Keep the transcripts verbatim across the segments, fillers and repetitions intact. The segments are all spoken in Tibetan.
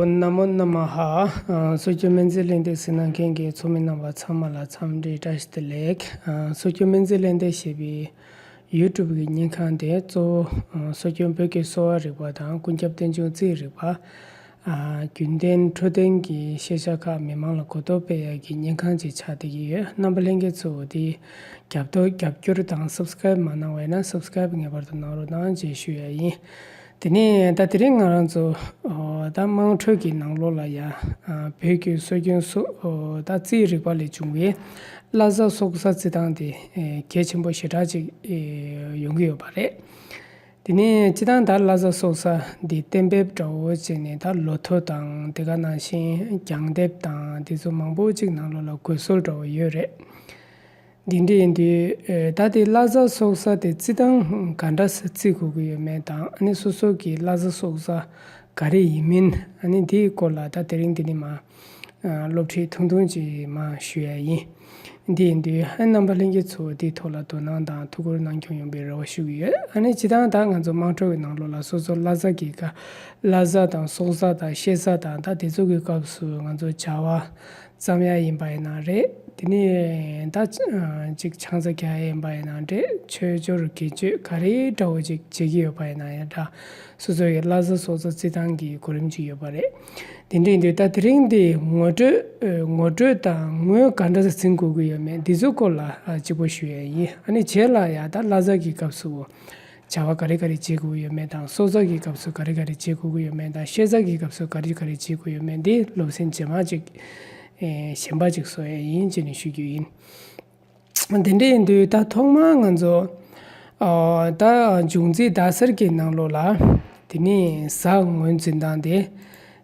ན་མོ་ན་མ་ཧ། ཨ། སྲོལ་རྒྱུན་སྨན་རྩིས་གླེང་སྟེགས་གཟིགས་གནང་མཁན་གྱི་ཚོགས་མི་རྣམ་པ་ཚང་མ་ལ་འཚམས་འདྲི་བཀྲ་ཤིས་བདེ་ལེགས། ཨ། སྲོལ་རྒྱུན་སྨན་རྩིས་གླེང་སྟེགས་ཞེས་པའི་ཡུ་ཊུབ་ཀྱི་བརྙན་ཁང་དེ་གཙོ་བོ། ཨ། སྲོལ་རྒྱུན་བོད་ཀྱི་གསོ་བ་རིག་པ་དང་ཀུན་ཁྱབ་རྟེན་འབྱུང་རྩིས་རིག་པ། ཨ། རྒྱུན་ལྡན་འཕྲོད་བསྟེན་གྱི་ཤེས་བྱ་ཁག་མི་མང་ལ་གོ་རྟོགས་སྤེལ་ཡག་གི་བརྙན་ཁང་ཅིག་ཆགས་བསྡད་ཀྱི་ཡོད། རྣམ་པ་ལྷན་རྒྱས་ཚོ་དེ་རྒྱབ་ཐོ་རྒྱབ་སྐྱོར་དང་སབ་སི་ཀ་རེབ་མ་གནང་བ་ཡིན་ན་སབ་སི་ཀ་རེབ་ངེས་པར་དུ་གནང་རོགས་གནང་ཅེས་ཞུ་ཡ་ཡིན། དེ་ནས་ད་དེ་རིང་ང་རང་ཚོ། ཨོ། ད་དམངས་ཁྲོད་ཀྱི་ནང་ལོགས་ལ་ཡ། ཨ། བོད་ཀྱི་སྲོལ་རྒྱུན་སོ། ཨོ། ད་རྩིས་རིག་པ་ལས་བྱུང་བའི་བླ་གཟའ་སྲོག་གཟའ་རྩི་སྟངས་དེ། ཨེ། གལ་ཆེན་པོ་ཞེ་དྲག་ཅིག་ཨེ། ཡོང་གི་ཡོད་པ་རེད། དེ་ནས་སྤྱིར་བཏང་ད་བླ་གཟའ་སྲོག་གཟའ་འདི་གཏན་འབེབས་འདྲ་བོ་བྱས་ནས་ད་ལོ་ཐོ་དང་དེ་ག་ནང་བཞིན་རྒྱང་དེབ་དང་དེ་ཚོ་མང་པོ་ཅིག་ནང་ལོགས་ལ་བཀོད་སྲོལ་འདྲ་བོ་ཡོད་རེད། འདི་འདྲ་ཡིན་དུས། ཨེ། ད་དེ་བླ་གཟའ་སྲོག་གཟའ་དེ་རྩི་སྟངས་ག་འདྲ་སེ་རྩི་དགོས་ཀྱི་ཡོད་མེད་དང་། ཨ་ནི་སོ་སོ་གི་བླ་གཟའ་སྲོག་གཟའ་ག་རེ་ཡིན་མིན། ཨ་ནི་དེའི་སྐོར་ལ་ད་དེ་རིང་འདི་ནས་མར། ཨ། སློབ་ཁྲིད་ཐུང་ཐུང་ཅིག་མར་ཞུ་ཡ་ཡིན། འདི་ཡིན་དུས། ཨ། རྣམ་པ་ལྷན་རྒྱས་ཚོ་དེའི་ཐོག་ལ་དོ་སྣང་དང་ཐུགས་ཁུར་གནང་སྐྱོང་ཡོང་བའི་རེ་བ་ཞུ་གི་ཡོད། ཨ་ནི་སྤྱིར་བཏང་ད་ང་ཚོ་དམངས་ཁྲོད་ཀྱི་ནང་ལོགས་ལ་སོ་སོ་བླ་གཟའ་གི་སྐབས། བླ་གཟའ་དང་སྲོག་གཟའ་དང་ཤེས་གཟའ་དང་ད་དེ་ཚོ་གི་སྐབས་སུ་ང་ཚོ་བྱ་བ་བརྩམ་ཡ་ཡིན་པ་ཡིན་ན་རེད། དེ་ནས་ད་ཅིག་ཆང་ས་རྒྱག་ཡ་ཡིན་པ་ཡིན་ན་རེད། ཆོས་འབྱོར་དགེ་སྤྱོད་ག་རེ་འདྲ་བོ་ཅིག་བྱེད་ཀྱི་ཡོད་པ་ཡིན་ན་ཡང་འདྲ། སོ་སོ་ཡི་བླ་གཟའ་སྲོག་གཟའ་རྩི་སྟངས་ཀྱི་གོ་རིམ་ཅིག་ཡོད་པ་རེད། དེ་འདྲ་ཡིན་དུས་ད་དེ་རིང་འདི་ངོ་སྤྲོད། ཨེ། ངོ་སྤྲོད་དང་ངོས་ག་འདྲ་སེ་འཛིན་དགོས་ཀྱི་ཡོད་མེད་འདི་ཚོའི་སྐོར་ལ། ཨ། གཅིག་པོ་ཞུ་ཡ་ཡིན། ཨ་ནི་རྗེས་ལ་ཡ་ད་བླ་གཟའ་གི་སྐབས་སུ་བྱ་བ་ག་རེ་ག་རེ་བྱེད་དགོས་ཀྱི་ཡོད་མེད་དང་། སྲོག་གཟའ་གི་སྐབས་སུ་ག་རེ་ག་རེ་བྱེད་དགོས་ཀྱི་ཡོད་མེད་དང་། ཤེས་གཟའ་གི་སྐབས་སུ་ག་རེ་ག་རེ་བྱེད་དགོས་ཡོད་མེད་འདི་སློབ་ཚན་རྗེས་མ་ཅིག་ཨེ། གཞན་པ་ཅིག་བཟོ་ཡ་ཡིན་ཅེས་ནས་ཞུ་རྒྱུ་ཡིན། དེ་འདྲ་ཡིན་དུས་ད་ཐོག་མར་ང་ཚོ། ཨ། ད་འབྱུང་རྩིས་ཟླ་གསར་གྱི་ནང་ལོགས་ལ། དེ་ནས་གཟའ་ངོས་འཛིན་སྟངས་དེ།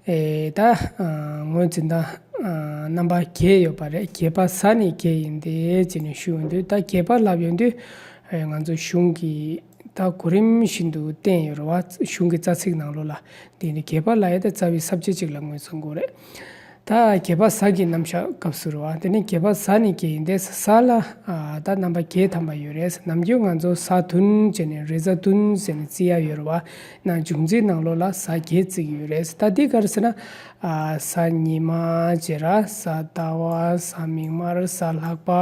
ཨེ། ད། ཨ། ངོས་འཛིན་སྟངས། ཨ། རྣམ་པ་བརྒྱད་ཡོད་པ་རེད། བརྒྱད་པ་གཟའ་ནས་བརྒྱད་ཡིན་ཏེ་ཅེས་ནས་ཞུ་ཡོང་དུས། ད་བརྒྱད་པ་ལབ་ཡོང་དུས། ཨེ། ང་ཚོ་གཞུང་གི་ད་གོ་རིམ་བཞིན་དུ་བསྟན་ཡོད་རེད་བ། གཞུང་གི་རྩ་ཚིག་ནང་ལོགས་ལ། དེ་ནི་བརྒྱད་པ་ལབ་ཡ་དེ་རྩ་བའི་ས་བཅད་ཅིག་ལ་ངོས་འཛིན་དགོས་རེད། ད་བརྒྱད་པ་གཟའ་གི་རྣམ་གཞག་སྐབས་སུ་རེད་བ། དེ་ནི་བརྒྱད་པ་གཟའ་ནས་བརྒྱད་ཡིན་ཏེ། གཟའ་ལ། ཨ། ད་རྣམ་པ་བརྒྱད་ཐམ་པ་ཡོད་རེད། ནམ་རྒྱུན་ང་ཚོ་གཟའ་བདུན་བྱས་ནས། རེས་གཟའ་བདུན་ཟེར་ནས་བརྩི་ཡ་ཡོད་རེད་བ། ན་འབྱུང་རྩིས་ནང་ལོགས་ལ་གཟའ་བརྒྱད་བརྩི་གི་ཡོད་རེད། ད་འདི་ག་རེ་ཟེར་ན། ཨ། གཟའ་ཉི་མ་བྱས་ར། གཟའ་ཟླ་བ། གཟའ་མིག་དམར། གཟའ་ལྷག་པ།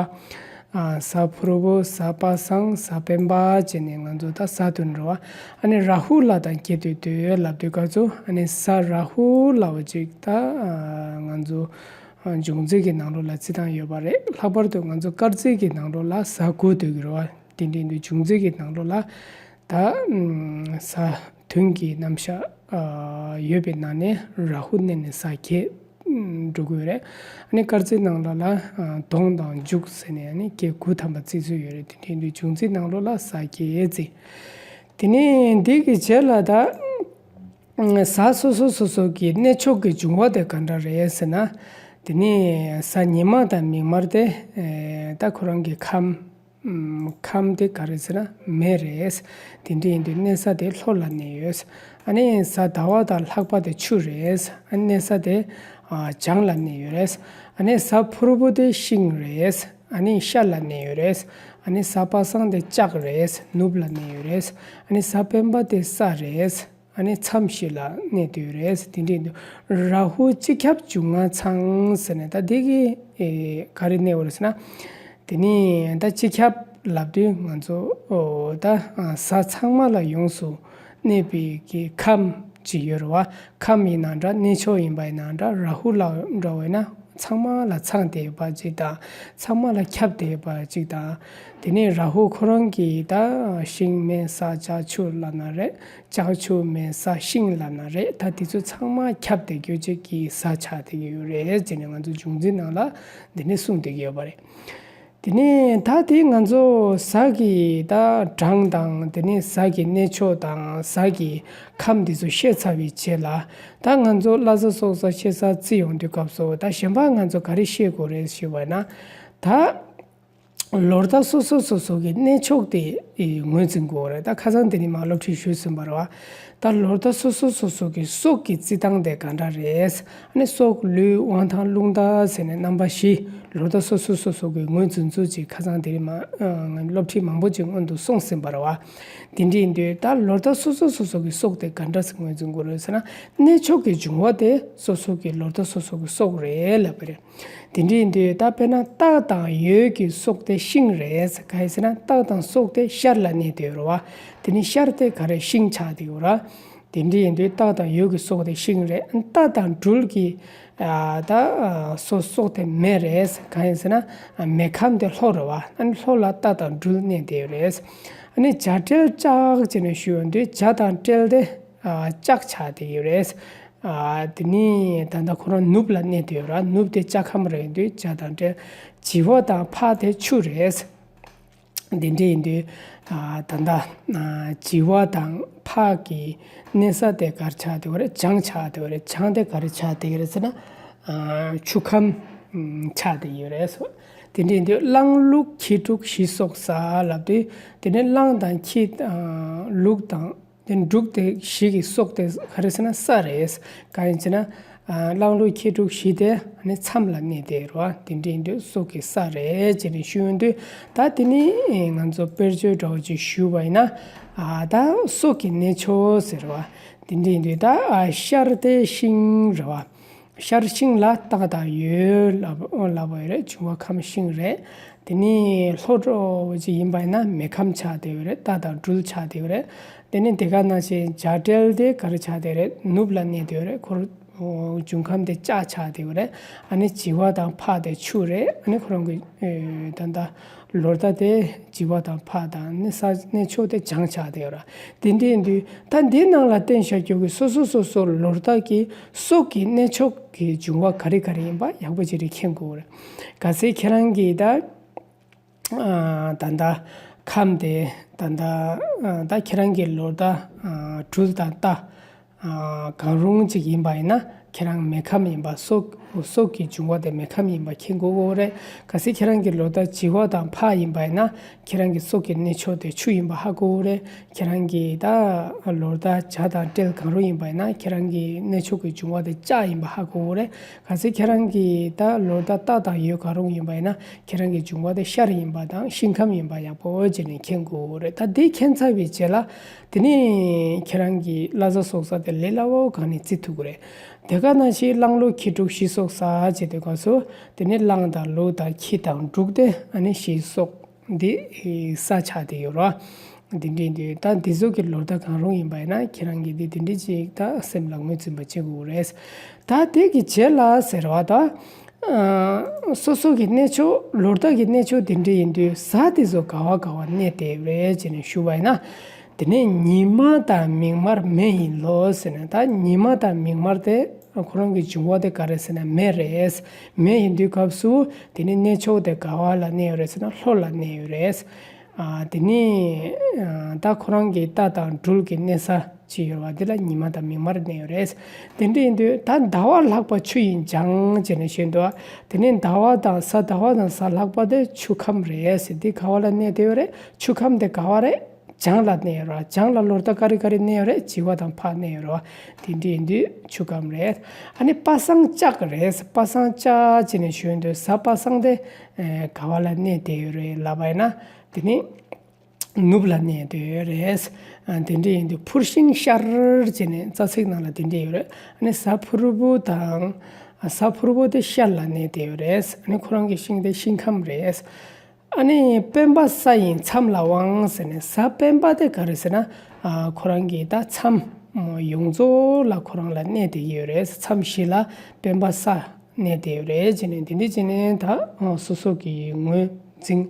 ཨ། གཟའ་ཕུར་བུ། གཟའ་པ་སངས། གཟའ་སྤེན་པ་བྱས་ནས་ང་ཚོ་ད་གཟའ་བདུན་རེད་བ། ཨ་ནི་ར་ཧུ་ལ་དང་གྱེས་སྡོད་དུས་ལབ་དུས་སྐབས་སུ། ཨ་ནི་གཟའ་ར་ཧུ་ལབ་པ་ཅིག་ད། ཨ། ང་ཚོ། ཨ། འབྱུང་རྩིས་ཀྱི་ནང་ལོགས་ལ་རྩི་སྟངས་ཡོད་པ་རེད། ལྷག་པར་དུ་ང་ཚོ་སྐར་རྩིས་ཀྱི་ནང་ལོགས་ལ་གཟའ་དགུ་སྡོད་ཀྱི་རེད་བ། དེ་འདྲ་ཡིན་དུས་འབྱུང་རྩིས་ཀྱི་ནང་ལོགས་ལ་ད། ཨམ། གཟའ་བདུན་གྱི་རྣམ་གཞག་ཨ། ཡོད་པའི་ནང་ནས་ར་ཧུ་མནན་ནས་གཟའ་བརྒྱད་འགྲོ་གི་ཡོད་རེད། ཨ་ནི་སྐར་རྩིས་ནང་ལོགས་ལ། ཨ། གདོང་དང་མཇུག་ཟེར་ནས། ཨ་ནི་བརྒྱད་དགུ་ཐམ་པ་བརྩི་སྲོལ་ཡོད་རེད། དེ་འདྲ་ཡིན་དུས་འབྱུང་རྩིས་ནང་ལོགས་ལ་གཟའ་བརྒྱད་བརྩི། དེ་ནས་འདི་གི་རྗེས་ལ་ད། ཨ། གཟའ་སོ་སོ་སོ་སོ་གི་གནས་མཆོག་གི་འབྱུང་བ་དེ་ག་འདྲ་རེད་ཟེར་ན། དེ་ནི་གཟའ་ཉི་མ་དང་མིག་དམར་དེ། ཨེ། ད་ཁོ་རང་གི་ཁམས། ཨམ། ཁམས་དེ་ག་རེ་ཟེར་ན་མེ་རེད། དེ་འདྲ་ཡིན་དུས་གནས་ས་དེ་ལྷོ་ལ་གནས་ཡོད། ཨ་ནི་གཟའ་ཟླ་བ་དང་ལྷག་པ་དེ་ཆུ་རེད། ཨ་ནི་གནས་ས་དེ། ཨ། བྱང་ལ་གནས་ཡོད་རེད། ཨ་ནི་གཟའ་ཕུར་བུ་དེ་ཤིང་རེད། ཨ་ནི་ཤར་ལ་གནས་ཡོད་རེད། ཨ་ནི་གཟའ་པ་སངས་དེ་ལྕགས་རེད། ནུབ་ལ་གནས་ཡོད་རེད། ཨ་ནི་གཟའ་སྤེན་པ་དེ་ས་རེད། ཨ་ནི་མཚམས་བཞི་ལ་གནས་སྡོད་རེད། དེ་འདྲ་ཡིན་དུས་ར་ཧུ་སྤྱི་ཁྱབ་འབྱུང་ལྔ་ཚང་ཟེར་ནས། ད་འདི་གི། ཨེ། ག་རེ་གནས་པ་རེད་ཟེར་ན། དེ་ནི་ད་སྤྱི་ཁྱབ་ལབ་དུས་ང་ཚོ། ཨོ། ད། ཨ། གཟའ་ཚང་མ་ལ་ཡོངས་སུ་གནས་པའི་གི་ཁམས་ཅིག་ཡོད་རེད་བ། ཁམས་ཡིན་ན་འདྲ། གནས་མཆོག་ཡིན་པ་ཡིན་ན་འདྲ། ར་ཧུ་ལ་འདྲ་བས་ན། ཚང་མ་ལ་ཚང་བསྡད་ཡོད་པ་ཅིག་དང་། ཚང་མ་ལ་ཁྱབ་བསྡད་ཡོད་པ་ཅིག་དང་། དེ་ནས་ར་ཧུ་ཁོ་རང་གིས་ད་ཤིང་མེ་ས་ལྕགས་ཆུ་ལབ་ན་རེད། ལྕགས་ཆུ་མེ་ས་ཤིང་ལབ་ན་རེད། ད་དེ་ཚོ་ཚང་མ་ཁྱབ་བསྡད་རྒྱུ་ཅིག་གི་གཟའ་ཆགས་བསྡད་ཀྱི་ཡོད་རེད་ཅེས་ནས་ང་ཚོ་འབྱུང་རྩིས་ནང་ལ་འདི་ནས་གསུངས་བསྡད་ཀྱི་ཡོད་པ་རེད། དེ་ནས་ད་དེ་ང་ཚོ་གཟའ་གི་ད་གྲངས་དང་། དེ་ནས་གཟའ་གི་གནས་མཆོག་དང་གཟའ་གི་ཁམས་འདི་ཚོ་བཤད་ཚར་བའི་རྗེས་ལ། ད་ང་ཚོ་བླ་གཟའ་སྲོག་གཟའ་ཤེས་གཟའ་བརྩི་ཡོང་དུས་སྐབས་སུ། ད་གཞན་པ་ང་ཚོ་ག་རེ་ཤེས་དགོས་རེད་ཞུས་པ་ན། ད་ལོ་ཟླ་སོ་སོ་སོ་སོ་གི་གནས་མཆོག་དེ་ ངོས་འཛིན་དགོས་རེད། ད་ཁ་སང་དེ་ནི་མ་སློབ་ཁྲིད་ཞུས་ཟིན་པ་རེད་བ། ད་ལོ་ཟླ་སོ་སོ་སོ་སོ་གི་སྲོག་གི་རྩི་སྟངས་དེ་ག་འདྲ་རེད། ཨ་ནི་སྲོག་ལུས་དབང་ཐང་རླུང་རྟ་ཟེར་ནས་རྣམ་པ་བཞི། ལོ་ཟླ་སོ་སོ་སོ་སོ་གི་ངོས་འཛིན་ཚུལ་ཅིག་ཁ་སང་དེ་རིང་མ་ཨ་སློབ་ཁྲིད་མང་པོ་ཅིག་སྔོན་དུ་སོང་ཟིན་པ་རེད་བ། དེ་འདྲ་ཡིན་དུས་ད་ལོ་ཟླ་སོ་སོ་སོ་སོ་གི་སྲོག་དེ་ག་འདྲ་ཞིག་ངོས་འཛིན་དགོས་རེད་ཟེར་ན། གནས་མཆོག་གི་འབྱུང་བ་དེ་སོ་སོ་གི་ལོ་ཟླ་སོ་སོ་གི་སྲོག་རེད་ལབ་པ་རེད། དེ་འདྲ་ཡིན་དུས་ད་དཔེར་ན་སྟག་དང་ཡོས་ཀྱི་སྲོག་དེ་ཤིང་རེད། གང་ཡིན་ཟེར་ན་སྟག་དང་སྲོག་དེ་ཤར་ལ་གནས་བསྡད་ཡོད་རེད་བ། དེ་ནི་ཤར་དེ་ག་རེ་ཤིང་ཆགས་བསྡད་ཡོད་རེད། དེ་འདྲ་ཡིན་དུས་སྟག་དང་ཡོས་ཀྱི་སྲོག་དེ་ཤིང་རེད། སྟག་དང་སྦྲུལ་གྱི་ཨ་ད་ཨ་སོ་སྲོག་དེ་མེ་རེད། གང་ཡིན་ཟེར་ན་ཨ་མེ་ཁམས་དེ་ལྷོ་རེད་བ། ཨ་ནི་ལྷོ་ལ་སྟག་དང་སྦྲུལ་གནས་བསྡད་ཡོད་རེད། ཨ་ནི་བྱ་སྤྲེལ་ལྕགས་ཅེས་ནས་ཞུ་ཡོང་དུས་བྱ་དང་སྤྲེལ་དེ་ཨ་ལྕགས་ཆགས་བསྡད་ཡོད་རེད། ཨ་དེ་ནི་ད་ལྟ་ཁོ་རང་ནུབ་ལ་གནས་བསྡད་ཡོད་ར། ནུབ་དེ་ལྕགས་ཁམས་རེད་འདུག་བྱ་དང་སྤྲེལ། བྱི་བ་དང་ཕག་དེ་ཆུ་རེད། དེ་འདྲ་ཡིན་དུས་ཨ་ད་ལྟ་ཨ་བྱི་བ་དང་ཕག་གི་གནས་ས་དེ་ག་རེ་ཆགས་བསྡད་ཡོད་རེད། བྱང་ཆགས་བསྡད་ཡོད་རེད། བྱང་དེ་ག་རེ་ཆགས་བསྡད་ཡོད་རེད་ཟེར་ན་ཨ་ཆུ་ཁམས་ཨ་ཆགས་བསྡད་ཡོད་རེད། དེ་འདྲ་ཡིན་དུས་གླང་ལུག་ཁྱི་འབྲུག་བཞི་སྲོག་གསུམ་ལབ་དུས་དེ་ནི་གླང་དང་ཁྱི་ཨ་ལུག་དང་། དེ་འབྲུག་དེ་བཞི་གི་སྲོག་དེ་ག་རེ་ཟེར་ན་ས་རེད། གང་ཡིན་ཟེར་ན་ཨ་གླང་ལུག་ཁྱི་འབྲུག་བཞི་དེ་ཨ་ནི་མཚམས་ལ་གནས་བསྡད་རེད་བ། དེ་འདྲ་ཡིན་དུས་སྲོག་གི་ས་རེད་ཅེས་ནས་ཞུ་ཡོང་དུས་ད་དེ་ནི་ང་ཚོ་དཔེར་བརྗོད་འདྲ་བོ་ཅིག་ཞུས་པ་ཡིན་ན་ཨ་ད་སྲོག་གི་གནས་མཆོག་ཟེར་བ། དེ་འདྲ་ཡིན་དུས་ད་ཨ་ཤར་དེ་ཤིང་རེད་བ། ཤར་ཤིང་ལ་སྟག་དང་ཡོས་ལབ་ལབ་པ་ཡོད་རེད། འབྱུང་བ་ཁམས་ཤིང་རེད། དེ་ནི་ལྷོ་འདྲ་བོ་ཅིག་ཡིན་པ་ཡིན་ན་མེ་ཁམས་ཆགས་བསྡད་ཡོད་རེད། སྟག་དང་སྦྲུལ་ཆགས་བསྡད་ཡོད་རེད། དེ་ནི་དེ་ག་ནང་བཞིན་བྱ་སྤྲེལ་དེ་ག་རེ་ཆགས་བསྡད་རེད། ནུབ་ལ་གནས་བསྡད་ཡོད་རེད། ཁོ་འབྱུང་ཁམས་དེ་ལྕགས་ཆགས་བསྡད་ཡོད་རེད། ཨ་ནི་བྱི་བ་དང་ཕག་དེ་ཆུ་རེད། ཨ་ནི་ཁོ་རང་གི་ཨེ་ད་ལྟ་ལོ་ཟླ་དེ་བྱི་བ་དང་ཕག་དང་ནི་ས་གནས་མཆོག་དེ་བྱང་ཆགས་བསྡད་ཡོད་རེད། དེ་འདྲ་ཡིན་དུས་ད་འདིའི་ནང་ལ་བསྟན་བཞག་རྒྱུ་གི་སོ་སོ་སོ་སོ་ལོ་ཟླ་གི་སྲོག་གི་གནས་མཆོག་གི་འབྱུང་བ་ག་རེ་ག་རེ་ཡིན་པ་ཡག་པོ་ཅིག་རེ་མཁྱེན་དགོས་རེད། གལ་སྲིད་ཁྱེད་རང་གིས་ད་ཨ་ད་ལྟ་ཁམས་དེ་ད་ལྟ་ཨ་ད་ཁྱེད་རང་གི་ལོ་ཟླ་ཨ་སྦྲུལ་དང་རྟ་ཨ་གང་རུང་ཅིག་ཡིན་པ་ཡིན་ན་ཁྱེད་རང་མེ་ཁམས་ཡིན་པ། སྲོག་སྲོག་གི་འབྱུང་བ་དེ་མེ་ཁམས་ཡིན་པ་མཁྱེན་དགོས་ཀྱི་རེད། གལ་སྲིད་ཁྱེད་རང་གི་ལོ་ཟླ་བྱི་བ་དང་ཕག་ཡིན་པ་ཡིན་ན་ཁྱེད་རང་གི་སྲོག་གི་གནས་མཆོག་དེ་ཆུ་ཡིན་པ་ཧ་གོ་གི་རེད། ཁྱེད་རང་གི་ད་ལོ་ཟླ་བྱ་དང་སྤྲེལ་གང་རུང་ཡིན་པ་ཡིན་ན་ཁྱེད་རང་གི་གནས་མཆོག་གི་འབྱུང་བ་དེ་ལྕགས་ཡིན་པ་ཧ་གོ་གི་རེད། གལ་སྲིད་ཁྱེད་རང་གི་ད་ལོ་ཟླ་སྟག་དང་ཡོས་གང་རུང་ཡིན་པ་ཡིན་ན་ཁྱེད་རང་གི་འབྱུང་བ་དེ་ཤར་ཡིན་པ་དང་ཤིང་ཁམས་ཡིན་པ་ཡག་པོ་བྱས་ནས་མཁྱེན་དགོས་རེད། ད་འདི་མཁྱེན་ཚར་བའི་རྗེས་ལ་དེ་ནས་ཁྱེད་རང་གི་བླ་གཟའ་སྲོག་གསུམ་དེ་ལས་སླ་བོ་གང་ནས་བརྩི་ཐུབ་ཀྱི་རེད། དེ་ག་ནང་བཞིན་གླང་ལུག་ཁྱི་འབྲུག་བཞི་སྲོག་གསུམ་བྱས་དུས་སྐབས་སུ་དེ་ནས་གླང་དང་ལུག་དང་ཁྱི་དང་འབྲུག་དེ་ཨ་ནི་བཞི་སྲོག་འདི་ས་ཆགས་བསྡད་ཡོད་རེད། འདི་འདྲ་ཡིན་དུས་ད་འདི་ཚོ་གི་ལོ་ཟླ་གང་རུང་ཡིན་པ་ཡིན་ན་ཁྱེད་རང་གིས་འདི་འདི་འདྲ་ཅིག་ད་སེམས་ལ་ངོས་འཛིན་པ་བྱེད་དགོས་རེད། ད་དེ་གི་རྗེས་ལ་ཟེར་བ་ད་ཨ་སོ་སོ་གི་གནས་མཆོག་ལོ་ཟླ་གི་གནས་མཆོག་འདི་འདྲ་ཡིན་དུས་གཟའ་དེ་ཚོ་ག་བ་ག་བ་གནས་བསྡད་ཡོད་རེད་ཅེས་ནས་ཞུ་བ་ཡིན་ན། དེ་ནས་ཉི་མ་དང་མིག་དམར་མེ་ཡིན་ལོ་ཟེར་ནས། ད་ཉི་མ་དང་མིག་དམར་དེ་ཁོ་རང་གི་འབྱུང་བ་དེ་ག་རེ་ཟེར་ན་མེ་རེད། མེ་ཡིན་དུས་སྐབས་སུ་དེ་ནི་གནས་མཆོག་དེ་ག་བ་ལ་གནས་ཡོད་རེད་ཟེར་ན་ལྷོ་ལ་གནས་ཡོད་རེད། ཨ་དེ་ནི་ཨ་ད་ཁོ་རང་གི་རྟ་དང་སྦྲུལ་གྱི་གནས་ས་ཅིག་ཡོད་པ་འདི་ལ་ཉི་མ་དང་མིག་དམར་གནས་ཡོད་རེད། དེ་འདྲ་ཡིན་དུས་ད་ཟླ་བ་ལྷག་པ་ཆུ་ཡིས་སྦྱངས་ཅེས་ནས་བཤད་འདུག་དེ་ནི་ཟླ་བ་དང་གཟའ་ཟླ་བ་དང་གཟའ་ལྷག་པ་དེ་ཆུ་ཁམས་རེད་ཟེར། འདི་ག་བ་ལ་གནས་བསྡད་ཡོད་རེད། ཆུ་ཁམས་དེ་ག་བ་རེད། བྱང་ལ་གནས་ཡོད་རེད་བ། བྱང་ལ་ལོ་ཟླ་ག་རེ་ག་རེ་གནས་ཡོད་རེད། བྱི་བ་དང་ཕག་གནས་ཡོད་རེད་བ། དེ་འདྲ་ཡིན་དུས་ཆུ་ཁམས་རེད། ཨ་ནི་པ་སངས་ལྕགས་རེད། པ་སངས་ལྕགས་ཅེས་ནས་ཞུ་འདུག་གཟའ་པ་སངས་དེ་ཨེ་ག་བ་ལ་གནས་བསྡད་ཡོད་རེད་ལབ་པ་ཡིན་ན་དེ་ནི་ནུབ་ལ་གནས་བསྡད་ཡོད་རེད། ཨ་དེ་འདྲ་ཡིན་དུས་འཕུར་ཤིང་ཤར་ཅེས་ནས་རྩ་ཚིག་ནང་ལ་དེ་འདྲ་ཡོད་རེད། ཨ་ནི་གཟའ་ཕུར་བུ་དང་གཟའ་ཕུར་བུ་དེ་ཤར་ལ་གནས་བསྡད་ཡོད་རེད། ཨ་ནི་ཁོ་རང་གི་ཤིང་དེ་ཤིང་ཁམས་རེད། ཨ་ནི་སྤེན་པ་གཟའ་ཡི་མཚམས་ལ་དབང་ཟེར་ནས། གཟའ་སྤེན་པ་དེ་ག་རེ་ཟེར་ན་ཨ་ཁོ་རང་གི་ད་མཚམས་ཡོངས་རྫོགས་ལ་ཁོ་རང་ལ་གནས་བསྡད་ཡོད་རེད། མཚམས་བཞི་ལ་སྤེན་པ་གཟའ་གནས་བསྡད་ཡོད་རེད་ཅེས་ནས་དེ་འདྲ་བྱས་ནས་ད་སོ་སོ་གི་ངོས་འཛིན་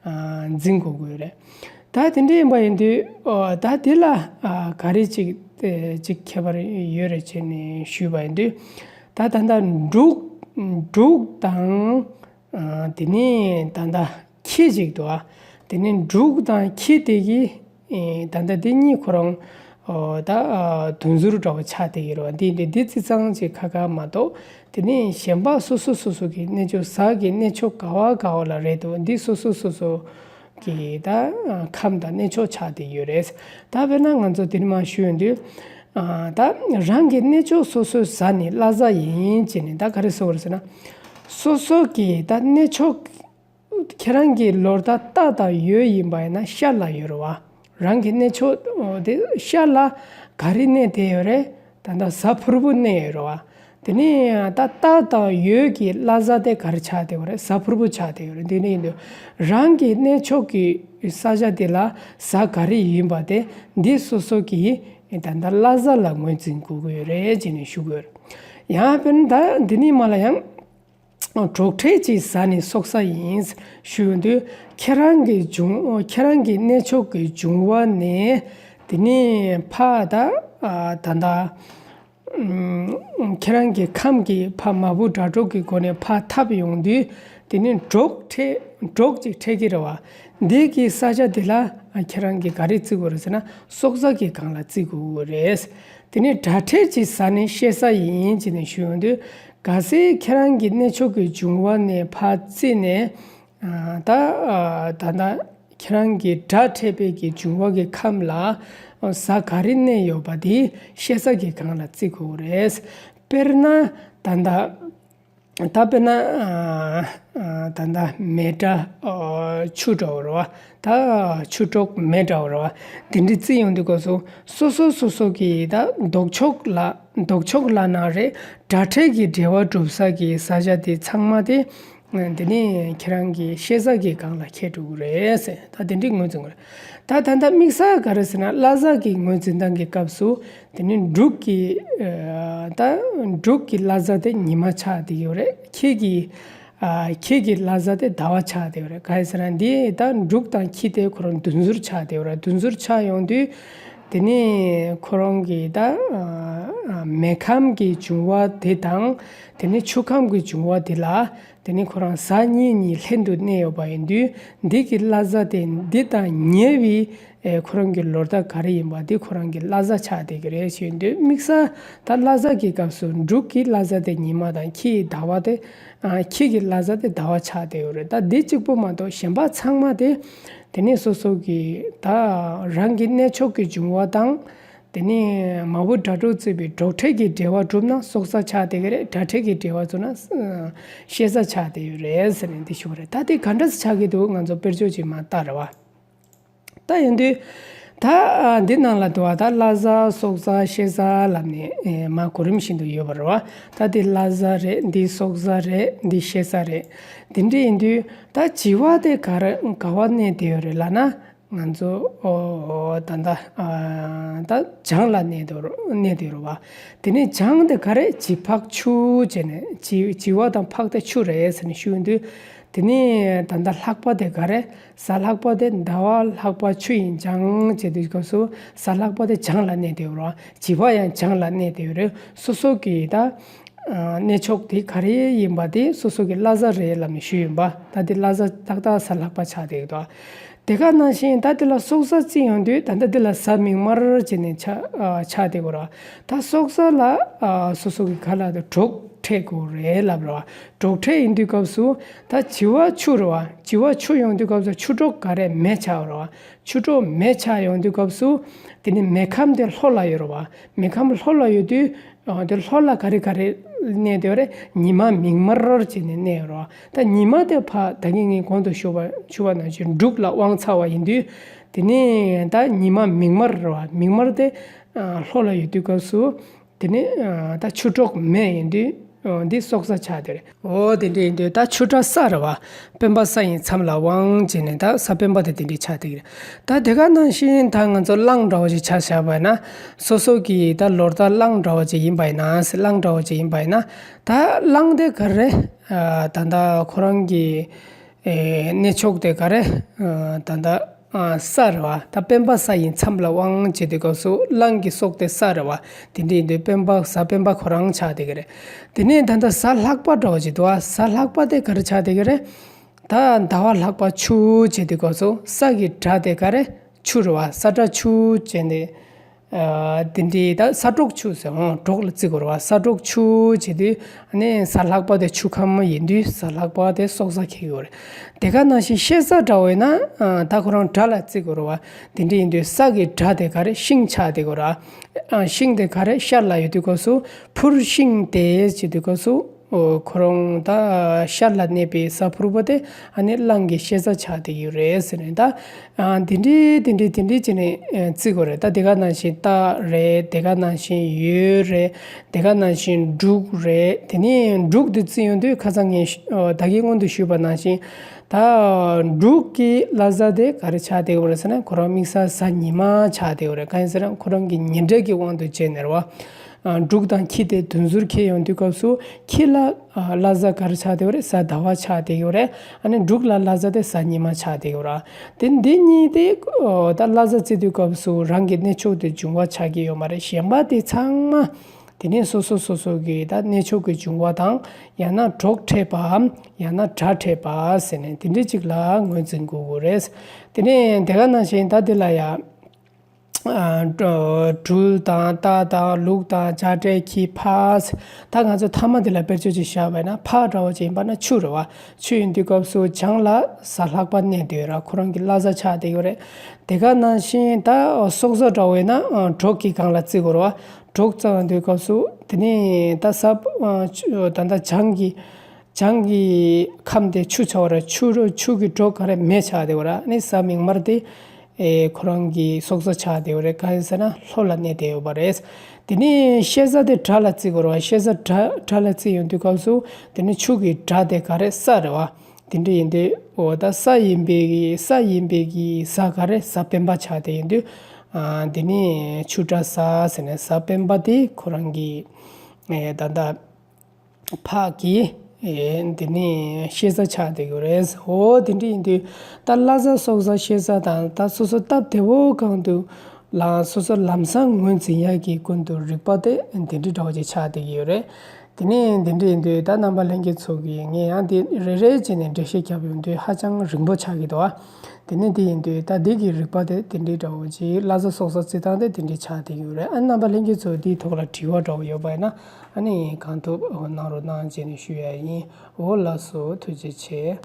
ཨ་འཛིན་དགོས་ཀྱི་ཡོད་རེད། ད་དེ་འདྲ་ཡིན་པ་ཡིན་དུས་ཨོ་ད་དེ་ལ་ཨ་ག་རེ་ཅིག་ཨེ་ཅིག་ཁྱད་པར་ཡོད་རེད་ཅེས་ནས་ཞུས་པ་ཡིན་དུས་ད་ད་ལྟ་འབྲུག་འབྲུག་དང་། ཨ་དེ་ནས་ད་ལྟ་ཁྱི་ཅིག་འདུག་ཨ་དེ་ནས་འབྲུག་དང་ཁྱི་དེ་གི་ཨེ་ད་ལྟ་དེ་གཉིས་ཁོ་རང་ཨོ་ད་ཨ་དུང་ཟུར་འདྲ་བོ་ཆགས་བསྡད་ཀྱི་རེད་བ། འདི་འདི་འདི་ཙི་ཙང་ཅིག་ཁ་ཁ་མ་གཏོགས་དེ་ནས་གཞན་པ་སོ་སོ་སོ་སོ་གི་གནས་མཆོག་གཟའ་གི་གནས་མཆོག་ག་བ་ག་བ་ལ་རེད་འདུག་འདི་སོ་སོ་སོ་སོ་ གི་ད་ཁམས་དང་གནས་མཆོག་ཆགས་བསྡད་ཡོད་རེད། ད་དཔེར་ན་ང་ཚོ་དེ་རིང་མ་ཞུ་ཡོང་དུས། ཨ་ད་རང་གི་གནས་མཆོག་སོ་སོས་ཟ་ནི་བླ་གཟའ་ཡིན་ཅེས་ནི་ད་ག་རེ་ཟེར་བ་རེད་ཟེར་ན། སོ་སོ་གི་ད་གནས་མཆོག་ཁྱེད་རང་གི་ལོ་ཟླ་རྟ་དང་ཡོས་ཡིན་པ་ཡིན་ན་ཤར་ལ་ཡོད་རེད་བ། རང་གི་གནས་མཆོག་དེ་ཤར་ལ་ག་རེ་གནས་བསྡད་ཡོད་རེད། ད་ལྟ་གཟའ་ཕུར་བུ་གནས་ཡོད་རེད་བ། དེ་ནས་ད་རྟ་དང་ཡོས་ཀྱི་བླ་གཟའ་དེ་ག་རེ་ཆགས་བསྡད་ཡོད་རེད། གཟའ་ཕུར་བུ་ཆགས་བསྡད་ཡོད་རེད། དེ་ནས་ཡིན་དུས་རང་གི་གནས་མཆོག་གི་ས་ཆ་དེ་ལ་གཟའ་ག་རེ་ཡིན་པ་དེ་འདི་སོ་སོ་གི་ད་ལྟ་བླ་གཟའ་ལ་ངོས་འཛིན་དགོས་ཀྱི་ཡོད་རེད་ཅེས་ནས་ཞུ་དགོས་རེད། ཡང་དཔེར་ན་ད་འདི་ནས་མ་ལ་ཡང་། གྲོགས་འཕྲད་ཅིག་ཟ་ནི་སྲོག་གཟའ་ཡིན་ཞུ་ཡོང་དུས། ཁྱེད་རང་གི་འབྱུང་ཁྱེད་རང་གི་གནས་མཆོག་གི་འབྱུང་བ་ནས་དེ་ནས་ཕར་ད་ད་ད་ཁྱེད་རང་གི་ཁམས་ཀྱི་ཕར་མ་བུ་དགྲ་གྲོགས་ཀྱི་སྒོ་ནས་ཕར་འཐབ་ཡོང་དུས། དེ་ནས་གྲོགས་འཕྲད་གྲོགས་ཅིག་འཕྲད་ཀྱི་རེད་བ། འདི་གི་ས་ཆ་འདི་ལ་ཁྱེད་རང་གིས་ག་རེ་བརྩི་དགོས་རེད་ཟེར་ན་སྲོག་གཟའ་གི་སྒང་ལ་བརྩི་དགོས་རེད། དེ་ནས་དགྲ་འཕྲད་ཅིག་ཟ་ནི་བཤེས་གཟའ་ཡིན་ཅེས་ནས་ཞུ་ཡོང་དུས། གལ་སྲིད་ཁྱེད་རང་གི་གནས་མཆོག་གི་འབྱུང་བ་ནས་ཕར་བརྩིས་ནས་ད་ད་ལྟ་ཁྱེད་རང་གི་དགྲ་འཕྲད་པའི་གི་འབྱུང་བ་གི་ཁམས་ལ་གཟའ་ག་རེ་གནས་ཡོད་པ་དེ་བཤེས་གཟའ་གི་སྒང་ལ་བརྩི་དགོས་རེད། དཔེར་ན་ད་ལྟ་ད་དཔེར་ན་ད་ལྟ་མེ་དགྲ་ཆུ་དགྲ་བོ་རེད་བ། ད་ཆུ་གྲོགས་མེ་དགྲ་བོ་རེད་བ། དེ་འདྲ་བརྩི་ཡོང་དུས་སྐབས་སུ་སོ་སོ་སོ་སོ་གི་ད་ལྡོག་ཕྱོགས་ལ་ལྡོག་ཕྱོགས་ལ་ན་རེ་དགྲ་འཕྲད་ཀྱི་འབྲེལ་བ་གྲུབ་ས་གི་ས་ཆ་དེ་ཚང་མ་དེ། དེ་ནས་ཁྱེད་རང་གི་བཤེས་གཟའ་གི་སྒང་ལ་འཁེལ་འགྲོ་གི་རེད་ཟེར། ད་དེ་འདྲའི་ངོས་འཛིན་དགོས་རེད། ད་ད་ལྟ་དམིགས་བསལ་ག་རེ་ཟེར་ན་བླ་གཟའ་གི་ངོས་འཛིན་སྟངས་ཀྱི་སྐབས་སུ་དེ་ནི་འབྲུག་གི་ད་འབྲུག་གི་བླ་གཟའ་དེ་ཉི་མ་ཆགས་བསྡད་ཡོད་རེད། ཁྱེད་ཀྱི་ཁྱེད་ཀྱི་བླ་གཟའ་དེ་ཟླ་བ་ཆགས་བསྡད་ཡོད་རེད། ག་རེ་ཟེར་ན་འདི་ད་འབྲུག་དང་ཁྱི་དེ་ཁོ་རང་བདུན་ཟུར་ཆགས་བསྡད་ཡོད་རེད། བདུན་ཟུར་ཆགས་ཡོང་དུས་དེ་ནི་ཁོ་རང་གི་ད་མེ་ཁམས་ཀྱི་འབྱུང་བ་དེ་དང་དེ་ནི་ཆུ་ཁམས་ཀྱི་འབྱུང་བ་དེ་ལ། དེ་ནི་ཁོ་རང་གཟའ་གཉིས་གཉིས་ལྷན་དུ་གནས་ཡོད་པ་ཡིན་དུས་འདི་གི་བླ་གཟའ་དེ་འདི་དང་ཉེ་བའི་ཨེ་ཁོ་རང་གི་ལོ་ཟླ་ག་རེ་ཡིན་པ་འདི་ཁོ་རང་གི་བླ་གཟའ་ཆགས་བསྡད་ཀྱི་རེད་ཞུ་ཡིན་དུས། དམིགས་བསལ་ད་བླ་གཟའ་གི་སྐབས་སུ་འབྲུག་གི་བླ་གཟའ་དེ་ཉི་མ་དང་ཁྱི་ཡི་ཟླ་བ་དེ་ཨ་ཁྱི་གི་བླ་གཟའ་དེ་ཟླ་བ་ཆགས་བསྡད་ཡོད་རེད། ད་འདི་གཅིག་པོ་མ་གཏོགས་གཞན་པ་ཚང་མ་དེ་དེ་ནི་སོ་སོ་གི་ད་རང་གི་གནས་མཆོག་གི་འབྱུང་བ་དང་། དེ་ནས་མ་བུ་དགྲ་གྲོགས་བརྩིས་པའི་གྲོགས་འཕྲད་ཀྱི་འབྲེལ་བ་གྲུབ་ན་སྲོག་གཟའ་ཆགས་བསྡད་ཀྱི་རེད། དགྲ་འཕྲད་ཀྱི་འབྲེལ་བ་བཙུགས་ན་ཨ་བཤེས་གཟའ་ཆགས་བསྡད་ཡོད་རེད་ཟེར་ནས་འདི་ཞུ་བ་རེད། ད་དེ་ག་འདྲ་སེ་ཆགས་ཀྱི་འདུག་ང་ཚོ་དཔེར་བརྗོད་ཅིག་མར་བལྟ་རེད་བ། ད་ཡིན་དུས་ད་ཨ་འདི་ནང་ལ་འདུག་བ། ད་བླ་གཟའ་སྲོག་གཟའ་བཤེས་གཟའ་ལབ་ནས་ཨེ་མར་གོ་རིམ་བཞིན་དུ་ཡོད་པ་རེད་བ། ད་འདི་བླ་གཟའ་རེད། འདི་སྲོག་གཟའ་རེད། འདི་བཤེས་གཟའ་རེད། འདི་འདྲ་ཡིན་དུས་ད་བྱི་བ་དེ་ག་རེ་ག་བ་གནས་བསྡད་ཡོད་རེད་ལབ་ན། ང་ཚོ་ཨོ་ད་ད་ཨ་ད་བྱང་ལ་གནས་དོ་གནས་དེ་རུ་བ། དེ་ནས་བྱང་དེ་ག་རེ་བྱི་ཕག་ཆུ་བྱས་ནས་བྱི་བྱི་བ་དང་ཕག་དེ་ཆུ་རེད་ཟེར་ནས་ཞུ་དུས། དེ་ནས་ད་ད་ལྷག་པ་དེ་ག་རེ་གཟའ་ལྷག་པ་དེ་ཟླ་བ་ལྷག་པ་ཆུ་ཡིན་བྱང་བྱས་དུས་སྐབས་སུ་གཟའ་ལྷག་པ་དེ་བྱང་ལ་གནས་དེ་རུ་བ། བྱི་བ་ཡང་བྱང་ལ་གནས་དེ་རུ་སོ་སོ་གི་ད། གནས་མཆོག་དེ་ག་རེ་ཡིན་པ་དེ་སོ་སོ་གི་བླ་གཟའ་རེད་ལབ་ནས་ཞུས་ཡིན་པ། ད་དེ་བླ་གཟའ་ཏག་ཏག་གཟའ་ལྷག་པ་ཆགས་བསྡད་ཀྱི་འདུག་དེ་ག་ནང་བཞིན་ད་དེ་ལ་སྲོག་གཟའ་བརྩི་ཡོང་དུས་ད་ལྟ་དེ་ལ་གཟའ་མིག་དམར་བྱས་ནས་ཆགས་ཆགས་བསྡད་ཀྱི་རེད། ད་སྲོག་གཟའ་ལ་སོ་སོ་གི་ག་ལ་དེ་གྲོགས་འཕྲད་དགོས་རེད་ལབ་རེད་བ། གྲོགས་འཕྲད་ཡིན་དུས་སྐབས་སུ་ད་བྱི་བ་ཆུ་རེད་བ། བྱི་བ་ཆུ་ཡོང་དུས་སྐབས་སུ་ཆུ་གྲོགས་ག་རེ་མེ་ཆགས་རེད་བ། ཆུ་གྲོགས་མེ་ཆགས་ཡོང་དུས་སྐབས་སུ་དེ་ནི་མེ་ཁམས་དེ་ལྷོ་ལ་ཡོད་རེད་བ། མེ་ཁམས་ལྷོ་ལ་ཡོད་དུས། ཨ་དེ་ལྷོ་ལ་ག་རེ་ག་རེ་གནས་དེ་རེད། ཉི་མ་མིག་དམར་བྱས་ནས་གནས་ཡོད་རེད། ད་ཉི་མ་དེ་ཕ་ད་གིན་ངས་གོང་དུ་ཞུ་བ་ཞུ་བ་ནང་བཞིན་འབྲུག་ལ་དབང་ཚ་བ་ཡིན་དུས། དེ་ནས་ད་ཉི་མ་མིག་དམར་རེད་བ། མིག་དམར་དེ་ཨ་ལྷོ་ལ་ཡོད་དུས་སྐབས་སུ། དེ་ནས་ཨ་ད་ཆུ་གྲོགས་མེ་ཡིན་དུས། ཨ་འདི་སྲོག་གཟའ་ཆགས་དེ་རེད། འོ་དེ་འདྲ་ཡིན་དུས་ད་ཆུ་གྲོགས་ས་རེད་བ། སྤེན་པ་ས་ཡི་མཚམས་ལ་དབང་བྱས་ནས་ད་ས་སྤེན་པ་དེ་དེ་འདྲའི་ཆགས་དེ་རེད། ད་དེ་ག་ནང་བཞིན་ད་ང་ཚོ་གླང་འདྲ་བོ་ཞིག་ཆ་བཞག་པ་ཡིན་ན། སོ་སོ་གི་ད་ལོ་ཟླ་གླང་འདྲ་བོ་ཅིག་ཡིན་པ་ཡིན་ན། གླང་འདྲ་བོ་ཅིག་ཡིན་པ་ཡིན་ན། ད་གླང་དེ་ག་རེ་ད་ད་ཁོ་རང་གི་ཨེ་གནས་མཆོག་དེ་ག་རེ་ད་ད་ས་རེད་བ། ད་སྤེན་པ་ས་ཡི་མཚམས་ལ་དབང་བྱེད་དུས་སྐབས་སུ་གླང་གི་སྲོག་དེ་ས་རེད་བ། དེ་འདྲ་ཡིན་དུས་སྤེན་པ་གཟའ་སྤེན་པ་ཁོ་རང་ཆགས་དེ་ག་རེད། དེ་ནས་ད་ད་གཟའ་ལྷག་པ་འདྲ་བོ་ཅིག་འདུག་བ། གཟའ་ལྷག་པ་དེ་ག་རེ་ཆགས་དེ་ག་རེད། ད་ཟླ་བ་ལྷག་པ་ཆུ་བྱེད་དུས་སྐབས་སུ་ས་གི་སྒྲ་དེ་ག་རེ་ཆུ་རེད་བ། ས་སྒྲ་ཆུ་བྱས་ནས་ ཨ་དེ་འདྲའི་ད་ས་གྲོག་ཆུ་ཟེར་འོང་གྲོག་ལ་བརྩི་དགོས་རེད་བ། ས་གྲོག་ཆུ་བྱེད་དུས་ཨ་ནི་གཟའ་ལྷག་པ་དེ་ཆུ་ཁམས་ཡིན་དུས་གཟའ་ལྷག་པ་དེ་སྲོག་གཟའ་འཁེལ་གྱི་ཡོད་རེད། དེ་ག་ནང་བཞིན་ཤེལ་གཟའ་འདྲ་བོ་ཡིན་ན་ཨ་ད་ཁོ་རང་དགྲ་ལ་བརྩི་དགོས་རེད་བ། དེ་འདྲ་ཡིན་དུས་ས་གི་དགྲ་དེ་ག་རེ་ཤིང་ཆགས་བསྡད་དགོས་རེད། ཨ་ཤིང་དེ་ག་རེ་ཤར་ལ་ཡོད་དུས་སྐབས་སུ་འཕུར་ཤིང་དེ་བྱེད་དུས་སྐབས་སུ། ཨོ་ཁོ་རང་ད་ཤར་ལ་གནས་པའི་གཟའ་ཕུར་བུ་དེ་ཨ་ནི་གླང་གི་ཤེལ་གཟའ་ཆགས་བསྡད་ཡོད་རེད་ཟེར་ནས་ད། ཨ་འདི་འདྲའི་འདི་འདྲའི་འདི་འདྲའི་བྱས་ནས་ཨ་བརྩི་དགོས་རེད། ད་དེ་ག་ནང་བཞིན་སྟག་རེད། དེ་ག་ནང་བཞིན་ཡོས་རེད། དེ་ག་ནང་བཞིན་འབྲུག་རེད། དེ་ནས་འབྲུག་འདི་བརྩི་ཡོང་དུས་ཁ་སང་ངས་ཨོ་ད་གིན་སྔོན་དུ་ཞུས་པ་ནང་བཞིན་ད་འབྲུག་གི་གླ་གཟའ་དེ་ག་རེ་ཆགས་བསྡད་ཡོད་རེད་ཟེར་ན་ཁོ་རང་དམིགས་བསལ་གཟའ་ཉི་མ་ཆགས་བསྡད་ཡོད་རེད། གང་ཡིན་ཟེར་ན་ཁོ་རང་གི་ཉེ་འབྲེལ་གྱི་དབང་དུ་བྱས་ནས་རེད་བ། ཨ་འབྲུག་དང་ཁྱི་དེ་བདུན་ཟུར་འཁེལ་ཡོང་དུས་སྐབས་སུ་ཁྱི་ལ་ཨ་གླ་གཟའ་ག་རེ་ཆགས་བསྡད་ཡོད་རེད། གཟའ་ཟླ་བ་ཆགས་བསྡད་ཡོད་རེད། ཨ་ནི་འབྲུག་ལ་གླ་གཟའ་དེ་གཟའ་ཉི་མ་ཆགས་བསྡད་ཡོད་རེད། དེ་འདི་གཉིས་དེ་ཨོ་ད་གླ་གཟའ་བརྩི་དུས་སྐབས་སུ་རང་གི་གནས་མཆོག་དེ་འབྱུང་བ་ཆགས་ཀྱི་ཡོད་མ་རེད། གཞན་པ་དེ་ཚང་མ་དེ་ནས་སོ་སོ་སོ་སོ་གི་ད་གནས་མཆོག་གི་འབྱུང་བ་དང་ཡང་ན་གྲོགས་འཕྲད་པའམ་ཡང་ན་དགྲ་འཕྲད་པ་ཟེར་ནས་དེ་འདྲ་ཅིག་ལ་ངོས་འཛིན་དགོས་ཀྱི་རེད། དེ་ནས་དེ་ག་ནང་བཞིན་ད་དེ་ལ་ཡ། ཨ་སྤྲུལ་དང་རྟ་དང་ལུག་དང་བྱ་བྲལ་ཁྱི་ཕག་དང་ང་ཚོ་ཐ་མ་དེ་ལ་དཔེར་བརྗོད་ཅིག་བཞག་པ་ཡིན་ན་ཕག་འདྲ་བོ་ཅིག་ཡིན་པ་ན་ཆུ་རེད་བ། ཆུ་ཡིན་དུས་སྐབས་སུ་བྱང་ལ་གཟའ་ལྷག་པ་གནས་བསྡད་ཡོད་ར། ཁོ་རང་གི་གླ་གཟའ་ཆགས་བསྡད་ཡོད་རེད། དེ་ག་ནང་བཞིན་ད་སྲོག་གཟའ་འདྲ་བོ་ཡིན་ན་གྲོགས་ཀྱི་སྒང་ལ་བརྩི་དགོས་རེད་བ། གྲོགས་བརྩི་ཡོང་དུས་སྐབས་སུ་དེ་ནས་ད་གཟའ་ད་ལྟ་བྱང་གི་བྱང་གི་ཁམས་དེ་ཆུ་ཆགས་པ་རེད། ཆུ་རུ་ཆུ་གི་གྲོགས་ག་རེ་མེ་ཆགས་བསྡད་ཡོད་ར། ཨ་ནི་གཟའ་མིག་དམར་དེ། ཨེ་ཁོ་རང་གི་སྲོག་གཟའ་ཆགས་བསྡད་ཡོད་རེད། གང་ཡིན་ཟེར་ན་ལྷོ་ལ་གནས་བསྡད་ཡོད་པ་རེད། དེ་ནས་ཤེལ་གཟའ་དེ་དགྲ་ལ་བརྩི་དགོས་རེད་བ། ཤེལ་གཟའ་དགྲ་དགྲ་ལ་བརྩི་ཡོང་དུས་སྐབས་སུ་དེ་ནས་ཆུ་གི་དགྲ་དེ་ག་རེ་ས་རེད་བ། དེ་འདྲ་ཡིན་དུས་འོ་ད་ས་ཡིན་པའི་གི་ས་ཡིན་པའི་གི་གཟའ་ག་རེ་གཟའ་སྤེན་པ་ཆགས་བསྡད་ཡོང་དུས་ཨ་དེ་ནས་ཆུ་དགྲ་གཟའ་ཟེར་ནས་གཟའ་སྤེན་པ་དེ་ཁོ་རང་གི་ཨེ་ད་ལྟ། ཕག་གི་ཨེ་འདི་ནི་ཤེལ་གཟའ་ཆགས་བསྡད་ཡོད་རེད། འོ་དེ་འདྲ་ཡིན་དུས་ད་གླ་གཟའ་སྲོག་གཟའ་ཤེལ་གཟའ་དང་ད་སོ་སོ་སྟབས་བདེ་བོ་གང་དུ་ལ་སོ་སོ་ལམ་སང་ངོས་འཛིན་ཡག་གི་ཀུན་ཏུ་རིག་པ་དེ་འདི་འདྲ་འདྲ་བོ་ཅིག་ཆགས་བསྡད་ཀྱི་ཡོད་རེད། དེ་ནས་འདི་འདྲ་ཡིན་དུས་ད་རྣམ་པ་ལྷན་རྒྱས་ཚོ་གིས་ངས་ཡང་འདི་རེ་རེ་བྱས་ནས་འགྲེལ་བཤད་བརྒྱབ་ཡོང་དུས་ཧ་ཅང་རིང་པོ་ཆགས་ཀྱི་འདུག་ཨ། དེ་ནས་འདི་ཡིན་དུས་ད་འདི་གི་རིག་པ་དེ་འདི་འདྲ་འདྲ་བོ་ཅིག་གླ་གཟའ་སྲོག་གཟའ་བརྩི་སྟངས་དེ་འདི་འདྲ་ཆགས་བསྡད་ཀྱི་ཡོད་རེད། ཨ་རྣམ་པ་ལྷན་རྒྱས་ཚོ་འདིའི་ཐོག་ལ་དྲི་བ་འདྲ་བོ་ཡོད་པ་ཡིན་ན། ཨ་ནི་གང་ཐུབ་གནང་རོགས་གནང་བྱས་ནས་ཞུ་ཡ་ཡིན། འོ་ལགས་སོ། ཐུགས་རྗེ་ཆེ།